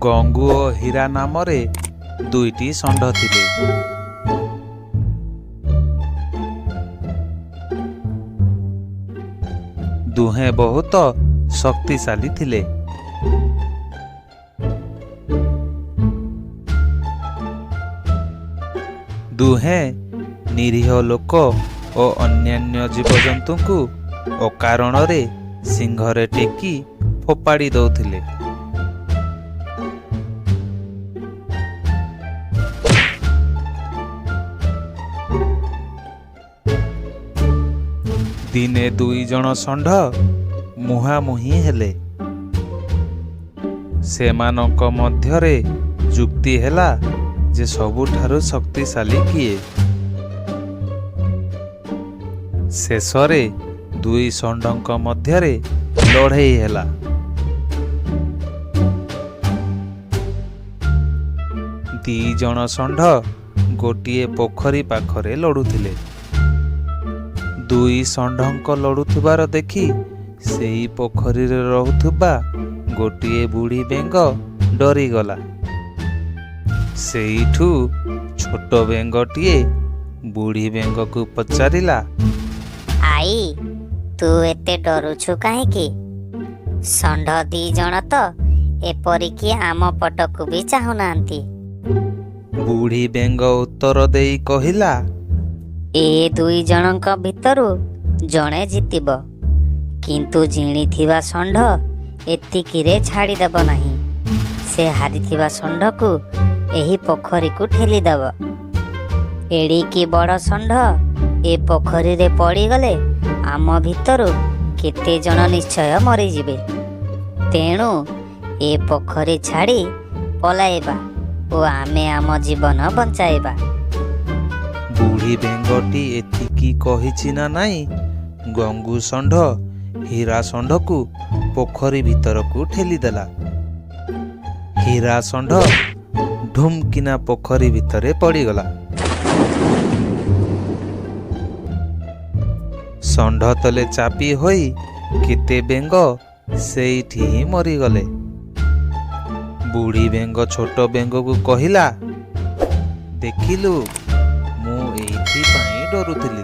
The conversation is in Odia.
ଗଙ୍ଗୁ ଓ ହୀରା ନାମରେ ଦୁଇଟି ଷଣ୍ଢ ଥିଲେ। ଦୁହେଁ ବହୁତ ଶକ୍ତିଶାଳୀ ଥିଲେ। ଦୁହେଁ ନିରୀହ ଲୋକ ଓ ଅନ୍ୟାନ୍ୟ ଜୀବଜନ୍ତୁଙ୍କୁ ଅକାରଣରେ ଶିଙ୍ଘରେ ଟେକି ଫୋପାଡ଼ି ଦଉଥିଲେ। ଦିନେ ଦୁଇଜଣ ଷଣ୍ଢ ମୁହାଁମୁହିଁ ହେଲେ। ସେମାନଙ୍କ ମଧ୍ୟରେ ଯୁକ୍ତି ହେଲା ଯେ ସବୁଠାରୁ ଶକ୍ତିଶାଳୀ କିଏ? ଶେଷରେ ଦୁଇ ଷଣ୍ଢଙ୍କ ମଧ୍ୟରେ ଲଢ଼େଇ ହେଲା। ଦିଜଣ ଷଣ୍ଢ ଗୋଟିଏ ପୋଖରୀ ପାଖରେ ଲଢ଼ୁଥିଲେ। ଦୁଇ ଷଣ୍ଢଙ୍କ ଲଢ଼ୁଥିବାର ଦେଖି ସେଇ ପୋଖରୀରେ ରହୁଥିବା ଗୋଟିଏ ବୁଢ଼ୀ ବେଙ୍ଗ ଡରିଗଲା। ସେଇଠୁ ଛୋଟ ବେଙ୍ଗଟିଏ ବୁଢ଼ୀ ବେଙ୍ଗକୁ ପଚାରିଲା, ଆଈ, ତୁ ଏତେ ଡରୁଛୁ କାହିଁକି? ଷଣ୍ଢ ଦି ଜଣ ତ ଏପରିକି ଆମ ପଟକୁ ବି ଚାହୁଁନାହାନ୍ତି। ବୁଢ଼ୀ ବେଙ୍ଗ ଉତ୍ତର ଦେଇ କହିଲା, ଏ ଦୁଇ ଜଣଙ୍କ ଭିତରୁ ଜଣେ ଜିତିବ, କିନ୍ତୁ ଜିଣିଥିବା ଷଣ୍ଢ ଏତିକିରେ ଛାଡ଼ିଦେବ ନାହିଁ। ସେ ହାରିଥିବା ଷଣ୍ଢକୁ ଏହି ପୋଖରୀକୁ ଠେଲିଦେବ। ଏଡ଼ିକି ବଡ଼ ଷଣ୍ଢ ଏ ପୋଖରୀରେ ପଡ଼ିଗଲେ ଆମ ଭିତରୁ କେତେ ଜଣ ନିଶ୍ଚୟ ମରିଯିବେ। ତେଣୁ ଏ ପୋଖରୀ ଛାଡ଼ି ପଲାଇବା ଓ ଆମେ ଆମ ଜୀବନ ବଞ୍ଚାଇବା। ବୁଢ଼ୀ ବେଙ୍ଗଟି ଏତିକି କହିଛି ନା ନାଇଁ, ଗଙ୍ଗୁ ଷଣ୍ଢ ହୀରା ଷଣ୍ଢକୁ ପୋଖରୀ ଭିତରକୁ ଠେଲିଦେଲା। ହୀରା ଷଣ୍ଢ ଢୁମ୍ କିନା ପୋଖରୀ ଭିତରେ ପଡ଼ିଗଲା। ଷଣ୍ଢ ତଳେ ଚାପି ହୋଇ କେତେ ବେଙ୍ଗ ସେଇଠି ହିଁ ମରିଗଲେ। ବୁଢ଼ୀ ବେଙ୍ଗ ଛୋଟ ବେଙ୍ଗକୁ କହିଲା, ଦେଖିଲୁ, ମୁଁ ଏଇଥିପାଇଁ ଡରୁଥିଲି।